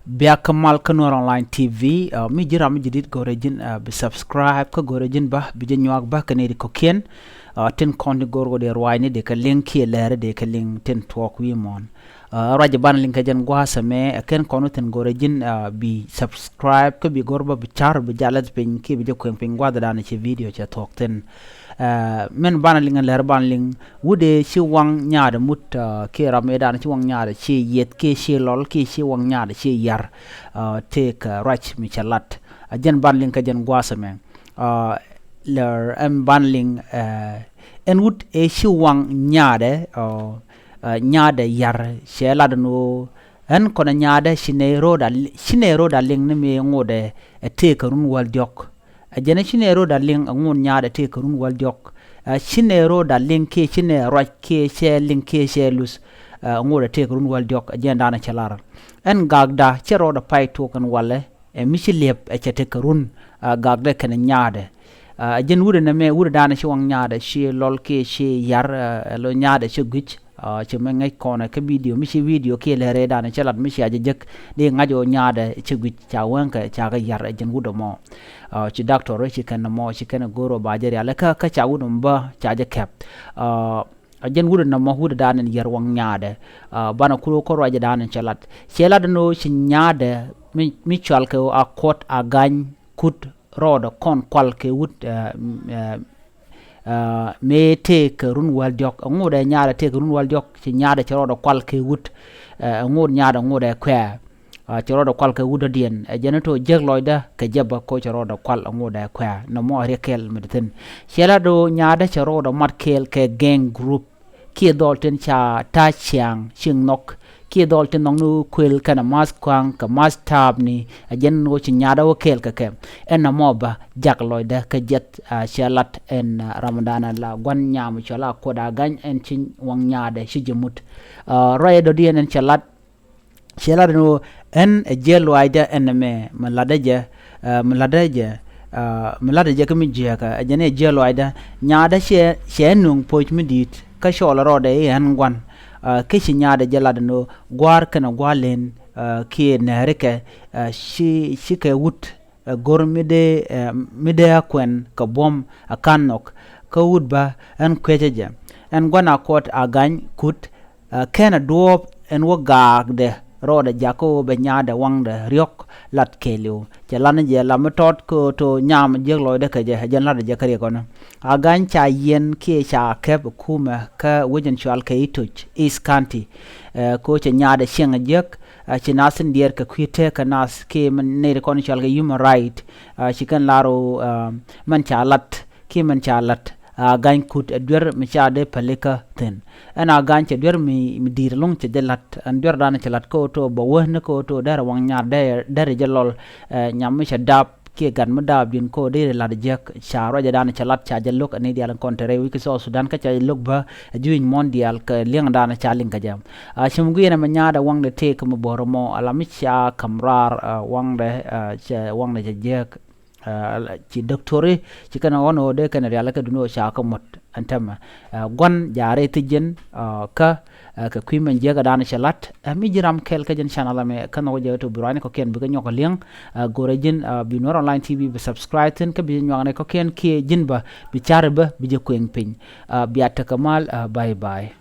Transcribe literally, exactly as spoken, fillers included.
Bia kä mal kä Nuer Online T V, uh, mi ji̱n ram mi ji̱ dit go̱rɛ ji̱n, uh, bi subscribe kä go̱rɛ ji̱n bä bi jɛ nyuak bä kä ni di kɔ̱kiɛn. Uh, tin kɔn di go̱r go̱ di ruac ni di kä liŋ kiɛ lɛri di kä liŋ tin tuɔk wi̱i̱ muɔ̱n. Uh, ruac banɛ liŋ kä jɛn gua̱a̱ sɛmɛ, uh, kɛn kɔn wä tin go̱rɛ ji̱n, uh, bi subscribe kä bi go̱r bä bi car bi jaläth piny kiɛ bi jɛ kueŋ piny gua̱a̱th danɛ ci video cɛ thuɔk thin. Uh, mɛn banɛ liŋ lɛri banɛ liŋ wut ëë ci waŋ nyaadɛ mut, uh, kiɛ ram ëë danɛ ci waŋ nyaadɛ ci yieth kiɛ ci lɔl kiɛ ci waŋ nyaadɛ ci yar, uh, tëëkɛ, uh, ruac mi cɛ lat. Uh, jɛn banɛ liŋ kä jɛn gua̱a̱ sɛmɛ. Uh, lɛr ɛn banɛ liŋ, uh, ɛn wut ëë ci waŋ nyaadɛ, uh, uh, nyaadɛ yar cɛ lat ɛn ɣöö ɛn kɔnɛ nyaadɛ ci nɛy ro̱o̱da, ci nɛy ro̱o̱da liŋ ni mi ŋotdɛ ɛ tëëkɛ run wäl diɔ̱k. Ɛ jɛn ɛ ci nɛy ro̱o̱da liŋ ɛ ŋot nyaadɛ tëëkɛ run wäl diɔ̱k. Ɛ ci nɛy ro̱o̱da liŋ kiɛ ci nɛy ruac kiɛ cɛ liŋ kiɛ cɛ luth, ɛ ŋotdɛ tëëkɛ run wäl diɔ̱k, ɛ jɛn danɛ cɛ lar. Ɛn gakda cɛ rɔɔdɛ pay tuɔk ɛn walɛ, ɛ mi ci liɛp ɛ cɛ tekɛ run, ɛ gakdɛ kɛnɛ nyaadɛ. Ɛ jɛn wut ɛnɛ mɛ wut ɛ danɛ ci waŋ nyaadɛ ci lɔl kiɛ ci yar, ɛ lɔ nyaadɛ ci guic. Ɛ ci mɛ ŋäc kɔnɛ kä video mi ci video kiɛ lɛ rɛy danɛ cɛ lat mi ci a jɛ jek di ŋa̱c ɔ nyaadɛ ci guic ca wäŋkɛ ca kɛ yar ɛ jɛn wut ɛmɔ. Ɛ ci doctor ci kɛn ɛmɔ ci kɛn ɛ go̱r ɔ ba jɛ rial kä kä ca wut ɛmɔ bä ca jɛ kɛp. Ɛ jɛn wut ɛnɛ mɔ wut ɛ danɛ yar waŋ nyaadɛ. Ɛ banɛ kul ɔ kä ruac ɛ danɛ cɛ lat cɛ lat ɛn ɔ ci nyaadɛ mi, mi cual kɛ ɔ a kuɔt a gany kut rɔɔdɛ kɔn kual kɛ wut, ɛ, ɛ, ɛ, mëë tëëkɛ run wäl diɔ̱k. Ɛŋu dɛ nyaadɛ tëëkɛ run wäl diɔ̱k ci nyaadɛ cɛ rɔɔdɛ kual kɛ wut, ɛ, ɛŋu nyaadɛ ɛŋu dɛ kuɛ̈ɛ̈. Ɛ, cɛ rɔɔdɛ kual kɛ wut dɔ̱diɛn. Ɛ jɛn tɔ jiäk lɔcdä kɛ jɛ bä ko cɛ rɔɔdɛ kual ɛŋu dɛ kuɛ̈ɛ̈. Nɔmɔ riɛk kɛl mi di thi̱n. Cɛ la do̱ nyaadä cɛ rɔɔdɛ mat kɛɛl kɛ gang group. Kiɛ dhɔl tin ca ta̱a̱ ciaŋ ciŋ nhɔk kiɛ dhɔl tin nhɔk ni kuël kɛnɛ ma̱th kua̱ŋ kɛ ma̱th ta̱a̱pni. Ɛ jɛn ɣöö ci nyaadä wä kɛɛl kɛ kɛ. Ɛn nɔmɔ bä jak lɔcdä kä jiɛth, ɛ, cɛ lat ɛn, ɛ, Ramadan ala gua̱n nyam cɔl a kuɔt a gany ɛn ci waŋ nyaadɛ ci jɛ mut. Ɛ, ruacɛ dɔ̱diɛn ɛn cɛ lat cɛ lat ɛn ɣöö ɛn ɛ jiɛ luaacdä ɛn ɛmɛ mi latdä jɛ, ɛ, mi latdä jɛ, ɛ, mi latdä jɛ kä mi jiääkä ɛ jɛn ɛ jiɛ luaacdä. Nyaadä cɛ, cɛ nuŋ poc mi di̱i̱t kä cɔɔl rɔɔdɛ i̱ ɛn gua̱n, ɛ, kä ci nyaadɛ jɛ lat ɛn ɣöö gua̱a̱r kɛnɛ gua̱a̱r len, ɛ, kiɛ nɛɛrikɛ, ɛ, ci, cikɛ wut ɛ go̱r mi dee, ɛ, mi dee a kuɛn kɛ buɔ̱m a ka̱n nhɔk. Kä wut bä ɛn kuecä jɛ ɛn gua̱n a kuɔt a gany kut, ɛ, kɛn a duɔ̱ɔ̱p ɛn wä gaakdɛ rɔɔdɛ jakä ɣöö bɛ nyaadɛ waŋdɛ riɔ̱k lat kɛɛliw. Cɛ lan jɛ la mi tɔt kä ɣöö to nyam jiäk lɔcdä kɛ jɛ ɛ jɛn latdɛ jɛ kä riɛk ɣɔnä. A gany ca yiɛn kiɛ ca kɛp kumɛ kä wec ɛn cual kɛ Itoch East County. Ɛ, kä ɣöö cɛ nyaadɛ cieŋ a jiäk, ɛ, ci nath in diɛɛr kɛ kui̱ tëëk kɛ nath kiɛ min nɛy ti kɔn cual kɛ human right. Ɛ, ci kɛn lar ɣöö, ɛ, mɛn ca lat kiɛ mɛn ca lat, ɛ, gany kut ɛ duer mi ca dee pälikä thi̱n. Ɛn a gany cɛ duer mi, mi di̱i̱t ɛlɔ̱ŋ cɛ jɛ lat ɛn duer danɛ cɛ lat kä ɣöö to bɛ wä ni kä ɣöö to derɛ waŋ nyaar derɛ, derɛ jɛ lɔl, ɛ, nyam mi cɛ dap kiɛ gat mi daap ji̱n kä ɣöö derɛ lat jiäk. Ca ruacɛ danɛ cɛ lat ca jɛ lo̱k ɛn i̱ diaal in kɔn te rɛy wi̱c kä South Sudan kä ca jɛ lo̱k bä ɛ jui̱c muɔ̱n diaal kɛ li̱eŋ danɛ ca liŋ kɛ jɛ. A cim guiɛnɛ mɛ nyaadɛ waŋdɛ tëëk mi bo̱r mɔ ala mi ca ka̱m raar, ɛ, waŋdɛ, ɛ, cɛ waŋdɛ cɛ jiäk. Ɛ, ci doctori ci kɛn ɣɔn ɣöö dee kɛn rialikä duni ɣöö ca kä mot ɛn tɛmɛ. Ɛ, gua̱n jaari thi̱ji̱n, ɛ, kä, ɛ, kɛ kui̱ mɛn jiäkä danɛ cɛ la̱t. Ɛ, mi ji̱ ram kɛl kä jɛn channel ɛmɛ kä nhɔk jɛ ɣöö to bi ruaacni kɔ̱kiɛn bikɛ nyɔk kɛ li̱eŋ. Ɛ, go̱rɛ ji̱n, ɛ, bi Nuer Online T V bi subscribe thi̱n kä bi nyuaknɛ kɔ̱kiɛn kiɛ ji̱n bä bi ca̱ri bä bi jɛ kueŋ piny. Ɛ, bia tekɛ mal, ɛ, bye bye.